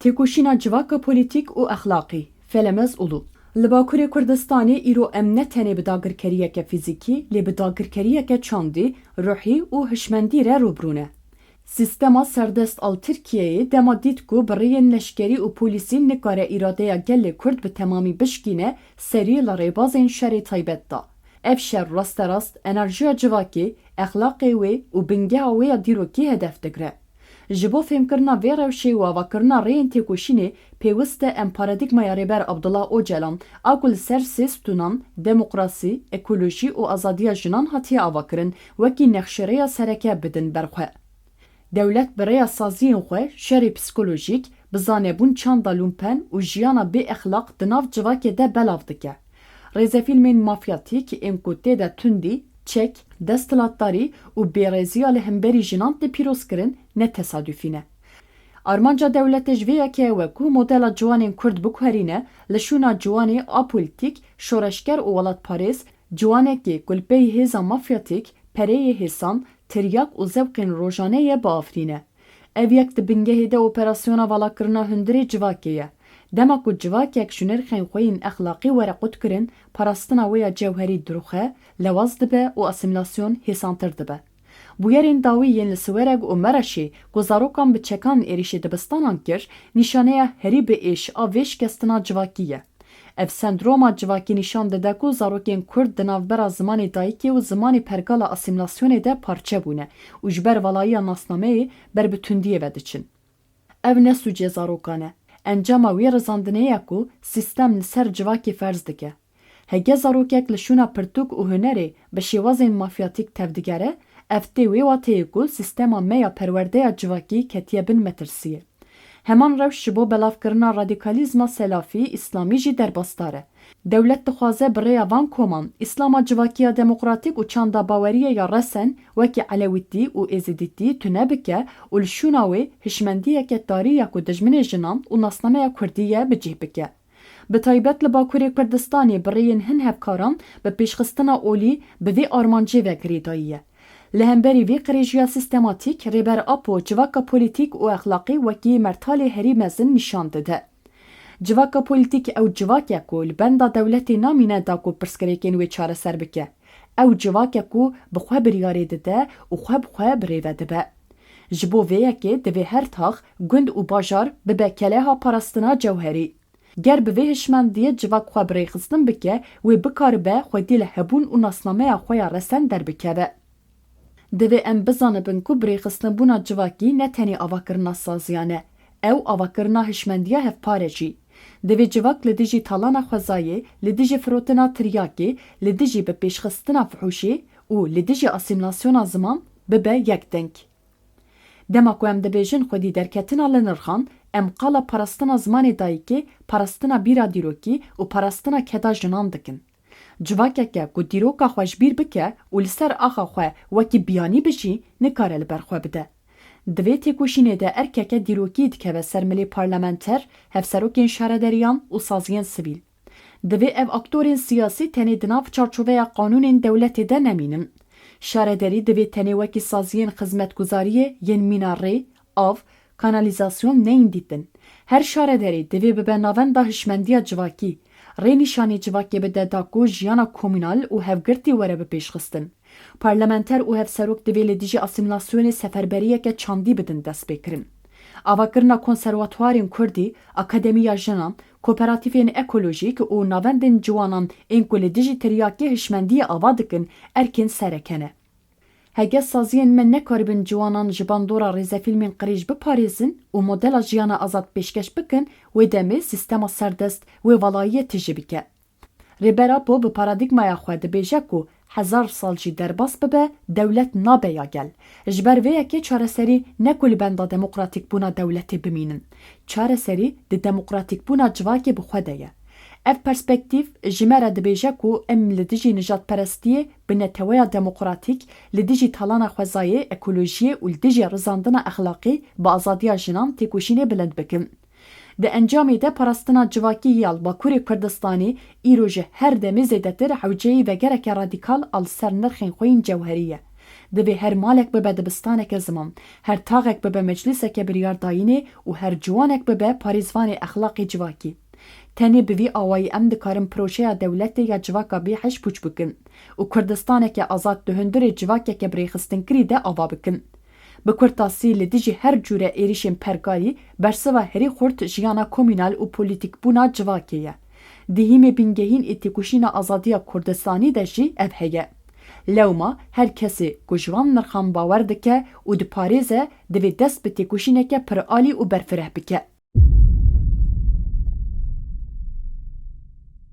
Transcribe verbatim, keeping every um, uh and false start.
Têkoşîna civaka polîtîk û exlaqî, Felemez Ulu. Li Bakurê Kurdistanê îro em ne tenê bi dagirkeriyeke fîzîkî, lê bi dagirkeriyeke çandî, ruhî û hişmendî re rûbirû ne. Sîstema serdest a Tirkiyeyê dema dît ku bi rêyên leşkerî û polîsî nikare îradeya gelê Kurd bi temamî bişkîne, serî li rêbazên şerê taybet da. Ev şer rasterast enerjiya civakê, exlaqê wê û bingeha wê ya dîrokî hedef digire. Ji bo fêmkirina vê rewşê û avakirina rêyên têkoşînê, pêwist e em paradîgmaya Rêber Abdullah Ocalan, a ku li ser sê stûnan, demokrasî, ekolojî û azadiya jinan hatiye avakirin, wekî nexşerêya sereke bidin ber xwe. Dewlet bi rêya saziyên xwe şerê psîkolojîk, bi zanebûn çanda lumpen û jiyana bê exlaq di nav civakê de belav dike. Rêzefîlmên mafyatîk ên ku tê de tundî, çek, desthilatdarî û bêrêziya li hemberî jinan tê pîrozkirin ne tesadufî ne. Armanca dewletê ji vê yekê ew e ku modela ciwanên Kurd biguherîne, li şûna ciwanê apolitîk, şoreşger û welatparêz, ciwanekê ku li pey hêza mafyatîk, pereyê hêsan, tiryak û zewqên rojane ye biafirîne. Ev yek di bingehê de operasyona valakirina hundirê civakê ye. Dema ku civakek ji nirxên xwe yên exlaqî were qutkirin, parastina wê ya cewherî diruxe, lewaz dibe û asîmîlasyon hêsantir dibe. Bûyerên dawî yên li Siwereg û Mereşê ku zarokan bi çekan êrîşî dibistanan kir, nîşaneya herî bi êş a vê şikestina civakî ye. Ev sendroma civakî nîşan dide ku zarokên Kurd di navbera zimanê dayikê û zimanê pergala asîmîlasyonê de parçe bûne û ji ber valayiya nasnameyê ber bi tundiyê ve diçin. Ev ne sûcê zarokan e. Encama wê rizandinê ye ku sîstem li ser civakê ferz dike. Hege zarokek li şûna pirtûk û hunerê bi şêwazên mafyatîk tevdigere, ev tê wê wateyê ku sîstema me ya perwerdeya civakî ketiye bin metirsiyê. Heman rewş ji bo belavkirina radîkalîzma selafî îslamî jî derbasdar e. Dewlet dixwaze bi rêya van koman, îslama civakî ya demokratîk û çanda baweriyê ya resen, wekî elewîtî û êzidîtî tune bike û li şûna wê hişmendiyeke tarî ya ku dijminê jinan û nasnameya kurdî ye bi cih bike. Bi taybet li Bakurê Kurdistanê bi rêyên hin hevkaran bi pêşxistina olî bi vê armancê ve girêdayî ye. Li hemberî vê qirêjiya sîstematîk, Rêber Apo civaka polîtîk û exlaqî wekî mertalê herî mezin nîşan dide. Civaka polîtîk ew civak e ku li benda dewletê namîne da ku pirsgirêkên wê çareser bike. Ew civak e ku bi xwe biryarê dide û xwe bi xwe bi rê ve dibe. Ji bo vê yekê divê her tax, gund û bajar bibe keleha parastina cewherî. Ger bi vê hişmendiyê civak xwe bi rêxistin bike, wê bikaribe xwedî li hebûn û nasnameya xwe ya resen derbikeve. Divê em bizanibin ku birêxistinbûna civakî ne tenê avakirina saziyan e, ew avakirina hişmendiya hevpar e jî. Divê civak li dijî talana xwezayê, li dijî firotina tiryakê, li dijî bipêşxistina fihûşê û li dijî asîmîlasyona ziman bibe yekdeng. Dema ku em dibêjin xwedî derketina li nirxan, em qala parastina zimanê dayikê, parastina bîra dîrokî û parastina keda jinan dikin. Civakeke ku dîroka xwe ji bîr bike û li ser axa xwe wekî biyanî bijî, nikare li ber xwe bide. Di vê têkoşînê de erkeke dîrokî dikeve ser milê parlamenter, hevserokên şarederiyan û saziyên sivîl. Divê ev aktorên siyasî tenê di nav çarçoveya qanûnên dewletê de nemînin. Şarederî divê tenê wekî saziyên xizmetguzariyê yên mîna rê, av, kanalîzasyon neyên dîtin. Her şarederî divê bibe navenda hişmendiya civakî, rênîşanî civakê bide da ku jiyana komûnal û hevgirtî were bipêşxistin. Parlamenter û hevserok divê li dijî asîmîlasyonê seferberiyeke çandî bidin destpêkirin. Avakirina konservatuwarên kurdî, akademiya jinan, kooperatîfên ekolojîk û navendên ciwanan ên ku li dijî tiryakê hişmendiyê ava dikin, erkên sereke ne. Hege saziyên me nekaribin ciwanan ji bandora rêzefîlmên qirêj biparêzin û modela jiyana azad pêşkeş bikin, wê demê sîstema serdest wê valayiyê tijî bike. Rêber Apo bi paradîgmaya xwe dibêje ku hezar sal jî derbas bibe, dewlet nabe ya gel. Ji ber vê yekê çareserî ne ku li benda demokratîkbûna dewletê bimînin. Çareserî di demokratîkbûna civakê bi xwe de ye. Ev perspektîf ji me re dibêje ku em li dijî nijadperestiyê bi neteweya demokratîk, li dijî talana xwezayê, ekolojiyê û li dijî rizandina exlaqî bi azadiya jinan têkoşînê bilind bikin. Di encamê de parastina civakî ya li Bakurê Kurdistanê îro ji her demê zêdetir hewceyî vegereke radîkal a li ser nirxên xwe yên cewherî ye. Divê her malek bibe dibistaneke ziman, her taxek bibe meclîseke biryardayînê û her ciwanek bibe parêzvanê exlaqê civakî. Tenê bi vî awayî em dikarin projeya dewletê ya civaka bêhişk pûç bikin û Kurdistaneke azad di hundirê civakeke birêxistinkirî de ava bikin. Bi kurtasî, li dijî her cûre êrîşên pergalî, bersiva herî xurt jiyana komînal û polîtîkbûna civakê ye. Di hîmê bingehîn ê têkoşîna azadiya Kurdistanî de jî ev heye. Lewma her kesê ku ji van nirxan bawer dike û diparêze, divê dest bi têkoşîneke piralî û berfireh bike.